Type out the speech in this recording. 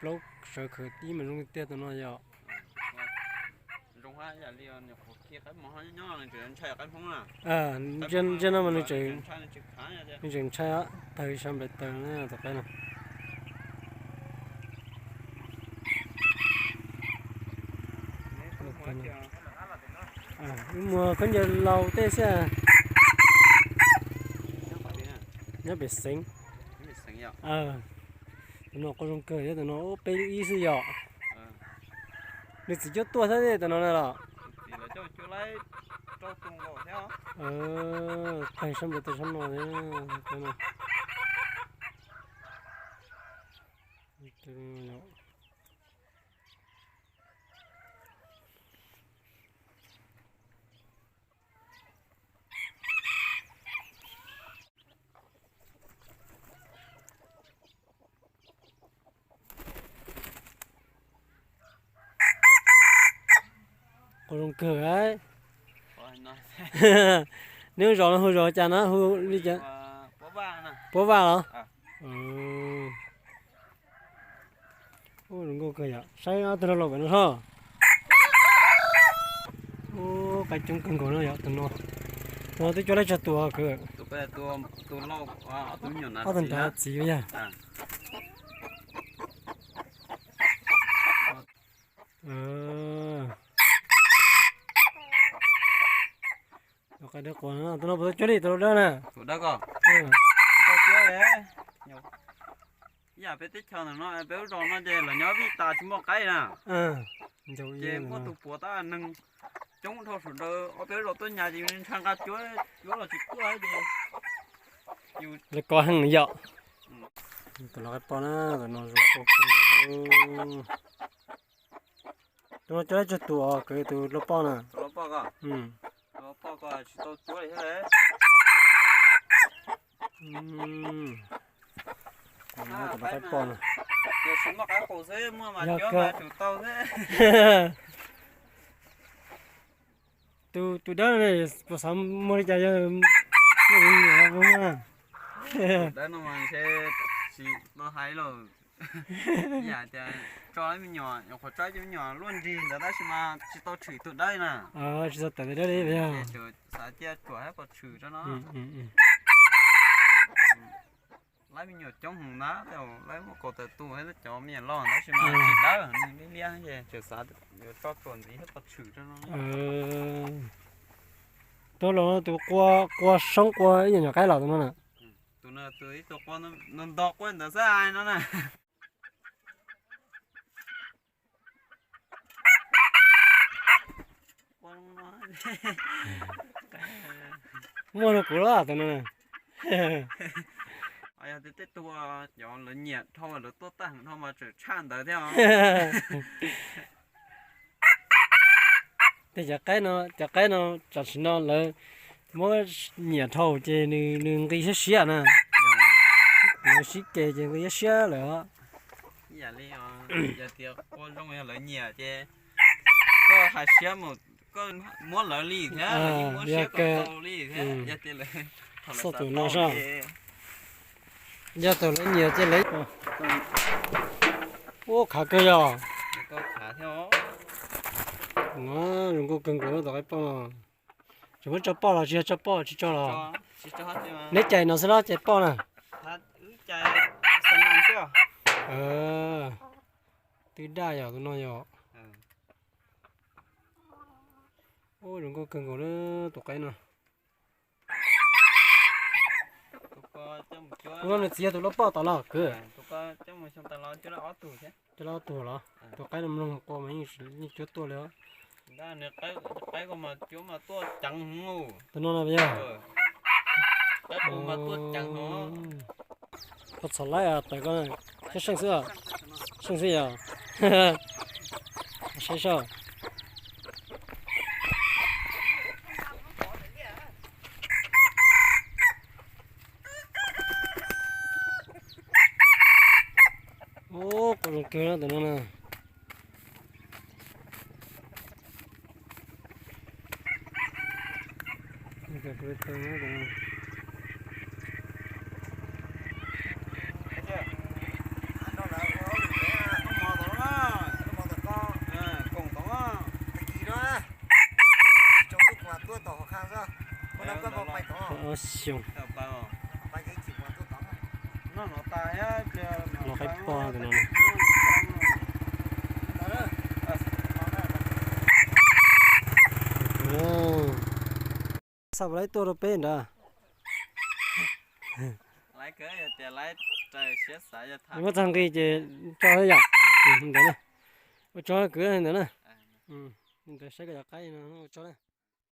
plaub sawv khawm ib mas zoo tiag tus no yom. Ntsia no mas nws tseem, nws tseem ntshai tawg sab nplaim taws na tus qaib no. Wb muag khaub ncaws laus tej xwb. Nyob pem xeev. Tus no quaj zoo kawg thiab, tus no peb lub ib xwb yom. Nws txiv cuab tuaj thiab tus no na los. Tag sab npawg tag sab no. Quaj zoo kawg. Neb zos no hu zos cas na, hu li cas? Puab Vaj los? Zoo nkauj kawg yom, saib ob tug laus laus pem no ho. Ub, qaib coob kawg nkaus no yom, tus no. Tus no twb cuab laib tsawg tus kawg? Ob tug nrad txiv yog. Tus qaib dawb quas no, tus no puas tau cuab li tus laus dawb na? Ib yam peb teb chaws ntawm no peb lub zos no ces lawv nyob vij tas tsis muaj qaib na. Ces muaj tus puav tab neeg coob dhau sawv daws ob peb lub zos tuaj nyas ces ntsha nqa cuab, cuab los tsis tuaj ces yus lawv kov heev yom. Tus no qaib poj na, tus no zoo kawg. Tus no cuab laib tsawg tus os, kwv tus loj poj na? Tus loj poj ko, tus loj poj ko tsis tau cuab li thiab. Tus no qaib poj na. Yog tsis muaj qaib qus xwb, muaj mas cuab mas tsum tau xwb. Tus, tus dawb no puas xav muag li cas yog muaj me nyuam? Tus dawb no mas ntshe tsis tau hais lawm. Yam tias tso lawv me nyuam, nyuam qhuav tso cov me nyuam luaj nrig ntawd tab sis mas tsis tau tshwm tus dawb na. Tsis tau tawm tus dawb li yog. Xav cia tsuam thiab pov tshwm rau no. Lawv me nyuam coob heev na, lawv muab kaus tawm tus thiab cov me nyuam loj tab sis mas tsis dawb, nws liab liab ces tseem xav yuav tso tsuam ntxiv thiab pov tshwm rau no. Tus laus no tus qua, qua soob qua ib yam nyuam qaib los tus no na. Tus no tus ib tug qua ntog qua ntawd xwb no na. Muaj rau kuv los tus no na. Yog tias tej tug cov lawv nyiam dhau lawv tuaj tag dhau mas tseem tshaj ntawd thiab os. Tej cov qaib no, cov qaib no tam sim no lawv muab nyiam dhau ces nws nqi siab siab na. Lawv sib ke ces nqi siab siab lawm os. Ib yam li yog tias qua zoo yog lawv nyiam ces koj hais siab mus, koj muab lawv li thiab, muab siab koj tau li thiab. Yog tias lawv, thaum lawv xav tau ces, yog thaum lawv nyiam ces lawv, ua khav kawg yog. Zoo nkauj kawg nkaus tus qaib poj no. Tseem muab tso poj los tsis yog tso poj tsis tso los? Neb cais no xwb los cais poj na? Twb daj yom tus no yom. Ub, zoo nkauj kawg nkaus li tus qaib no. Tus no nws txiv yog tus loj poj tom los kwv? Coj los ob tug los? Tus qaib no mloog qua mas yeej cuab tuaj li os. Tus no na yog. Koj txhom laib tawm koj thiab seej xwb, seej xwb yog. Saib saib. Ub, quaj zoo kawg tus no na. Ob xyoos. Los qaib poj ntawm no. Xa laib tuaj rau peb nrad. Muab txog nqi ces tso yom. Ntawd na. Ua tsaug kwv ntawd na. Ntawd saib koj cov qaib no ua tsaug na.